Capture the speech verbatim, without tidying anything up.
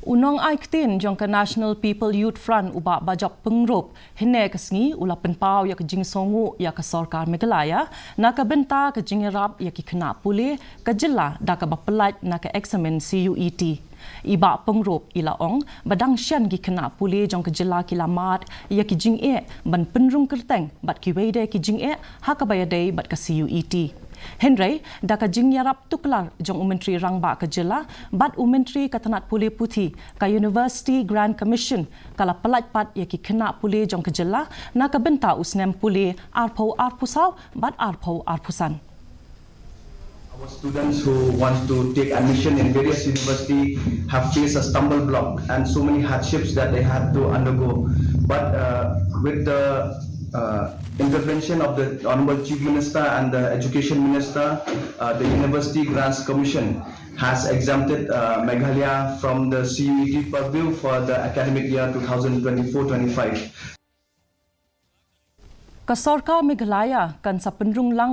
U nongai ktien jong ka National People Youth Front, u Bah Bajop Pyngrope, hynne ka sngi u la pynpaw ïa ka jingsngewnguh ïa ka sorkar Meghalaya na ka bynta ka jingïarap ïa ki khynnah pule ka jylla da kaba pyllait na ka eksamin C U E T. I Bah Pyngrope i la ong ba dang shen ki khynnah pule jong ka jylla ki la mad ïa ki jingeh ban pynrung kyrteng bad kiwei de ki jingeh ha kaba ïadei bad ka C U E T. Hynrei da ka jingïarap tuklar jong u Myntri Rangbah ka jylla bad u Myntri ka tnat pule puthi, ka University Grant Commission ka la pyllait pat ïa ki khynnah pule jong ka jylla na ka bynta u snem pule arphew arphew saw bad arphew arphew san. Our students who want to take admission in various university have faced a stumble block and so many hardships that they had to undergo. But uh, with the uh, intervention of the Honorable Chief Minister and the Education Minister, uh, the University Grants Commission has exempted uh, Meghalaya from the C U E T purview for the academic year twenty twenty-four twenty-five. Ka sorkar Meghalaya kan sa pynrung lang